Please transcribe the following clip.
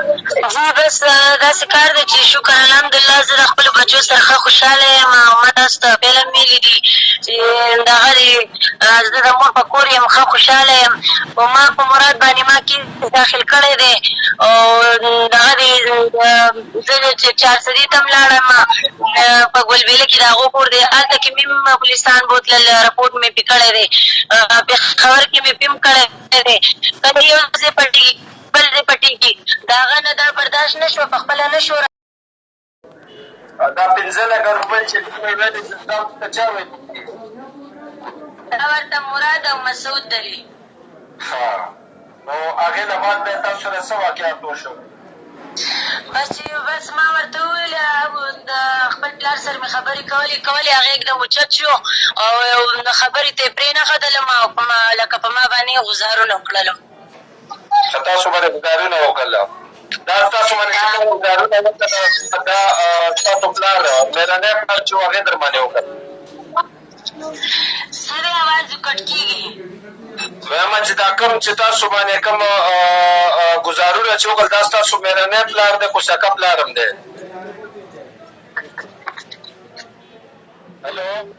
جي بس داسې کار دی چې شکر الحمدالله زه د خپلو بچو سره ښه خوشحاله یم او ما تاسو ته پیل هم ویلي دي چې دغه دی زه د مور په کور یم، ښه خوشحاله یم. خو ما په مراد باندې ما کیس داخل کړی دی او دغه دی زه چې چارسدې ته هم لاړم، په ګلبېله کې د هغو کور دی، هلته کې مې هم پولیسان بوتلل، رپورټ مې پرې کړی دی، پېښور کې مې پرې هم کړی دی. کله یو ځای پټېږي بل ځای پټېږي، د هغه نه دا برداشت نه شوه، په خپله نه شو. دا 5 لکه روپۍ چې کومې ویلې، دا ورته چا ویلي دي؟ دا ورته مراد او مسعود دي. ښه، نو هغې نه بعد بیا تاسو سره څه واقعات وشو؟ بس چې بس ما ورته وویل، د خپل پلار سره مې خبرې کولې کولې، هغه یکدم اوچت شو او خبرې ته یې پرې نه ښودلم او په ما لکه په ما باندې یې غوزارونه وکړل. په تاسو باندې ګوزارونه وکړل؟ دا تاسو باندې چې کوم ګوزارونه وکړل، دا ستاسو پلار، مېرنی پلار چې و، هغې در باندې وکړل؟ څه دی، اواز یې کټ کېږي. وایم چې دا کوم چې تاسو باندې کوم ګوزارونه چې وکړل، دا ستاسو مېرنی پلار دی که سکه پلار هم دی؟ هلو.